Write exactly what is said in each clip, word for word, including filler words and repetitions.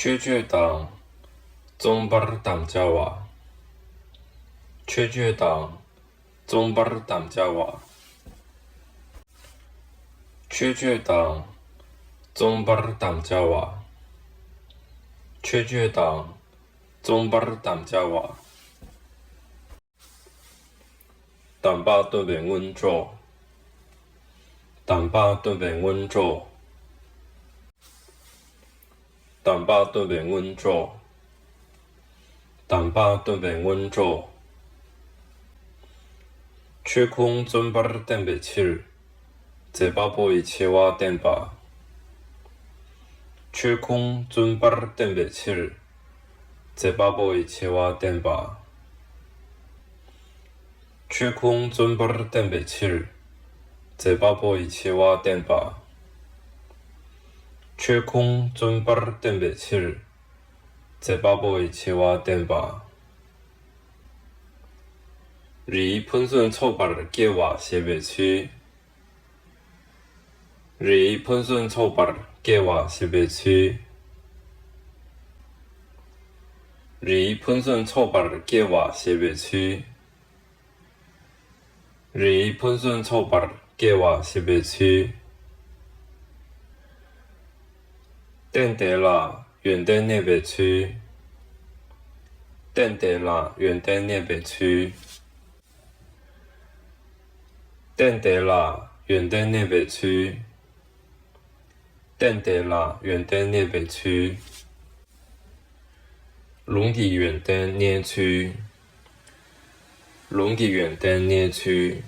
མཆོད་བརྗོད་དང་རྩོམ་པར་དམ་བཅའ་བ། མཆོད་བརྗོད་དང་རྩོམ་པར་དམ་བཅའ་བ། མཆོད་བརྗོད་དང་རྩོམ་པར་དམ་བཅའ་བ། མཆོད་བརྗོད་དང་རྩོམ་པར་དམ་བཅའ་བ། དམ་པ་སྟོན་པའི་སྔོན་འགྲོ། དམ་པ་སྟོན་པའི་སྔོན་འགྲོ། དམ་པ་སྟོན་པའི་སྔོན་འགྲོ། དམ་པ་སྟོན་པའི་སྔོན་འགྲོ། མཆོད་ཁུངས་བཙུན་པར་བསྟན་པའི་ཕྱིར། མཛད་པ་པོ་ཡི་ཆེ་བ་བསྟན་པ། མཆོད་ཁུངས་བཙུན་པར་བསྟན་པའི་ཕྱིར། མཛད་པ་པོ་ཡི་ཆེ་བ་བསྟན་པ། མཆོད་ཁུངས་བཙུན་པར་བསྟན་པའི་ཕྱིར། མཛད་པ་པོ་ཡི་ཆེ་བ་བསྟན་པ། མཆོད་ཁུངས་བཙུན་པར་བསྟན་པའི་ཕྱིར། མཛད་པ་པོ་ཡི་ཆེ་བ་བསྟན་པ། རིའི་ཕན་ཚུན་ཚོགས་པར་སྐྱེ་བ་ཞེས་པའི་ཚུལ། རིའི་ཕན་ཚུན་ཚོགས་པར་སྐྱེ་བ་ཞེས་པའི་ཚུལ། རིའི་ཕན་ཚུན་ཚོགས་པར་སྐྱེ་བ་ཞེས་པའི་ཚུལ། རིའི་ཕན་ཚུན་ཚོགས་པར་སྐྱེ་བ་ཞེས་པའི་ཚུལ། རྟེན་དེ་ལ་ཡོན་ཏན་གནས་པའི་ཚུལ། རྟེན་དེ་ལ་ཡོན་ཏན་གནས་པའི་ཚུལ། རྟེན་དེ་ལ་ཡོན་ཏན་གནས་པའི་ཚུལ། རྟེན་དེ་ལ་ཡོན་ཏན་གནས་པའི་ཚུལ། ལུང་གི་ཡོན་ཏན་གནས་ཚུལ། ལུང་གི་ཡོན་ཏན་གནས་ཚུལ།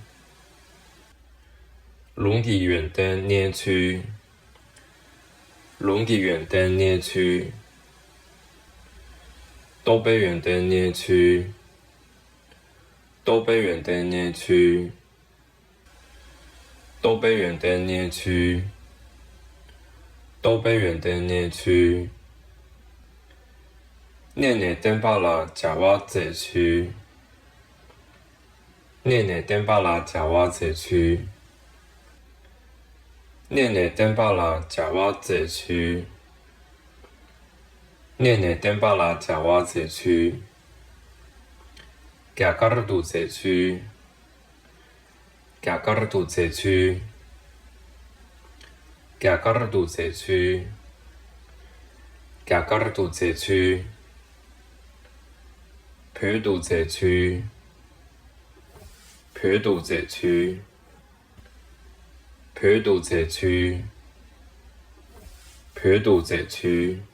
ལུང་གི་ཡོན་ཏན་གནས་ཚུལ། ལུང་གི་ཡོན་ཏན་གནས་ཚུལ། རྟོག་པའི་ཡོན་ཏན་གནས་ཚུལ། རྟོག་པའི་ཡོན་ཏན་གནས་ཚུལ། རྟོག་པའི་ཡོན་ཏན་གནས་ཚུལ། རྟོག་པའི་ཡོན་ཏན་གནས་ཚུལ། གནས་ནས་བརྟེན་པ་ལ་སྦྱར་བ་མཛད་ཚུལ། གནས་ནས་བརྟེན་པ་ལ་སྦྱར་བ་མཛད་ཚུལ། གནས་ནས་བརྟེན་པ་ལ་སྦྱར་བ་མཛད་ཚུལ། གནས་ནས་བརྟེན་པ་ལ་སྦྱར་བ་མཛད་ཚུལ། རྒྱ་གར་དུ་མཛད་ཚུལ། རྒྱ་གར་དུ་མཛད་ཚུལ། རྒྱ་གར་དུ་མཛད་ཚུལ། རྒྱ་གར་དུ་མཛད་ཚུལ། བོད་དུ་མཛད་ཚུལ། བོད་དུ་མཛད་ཚུལ། བོད་དུ་མཛད་ཚུལ། བོད་དུ་མཛད་ཚུལ།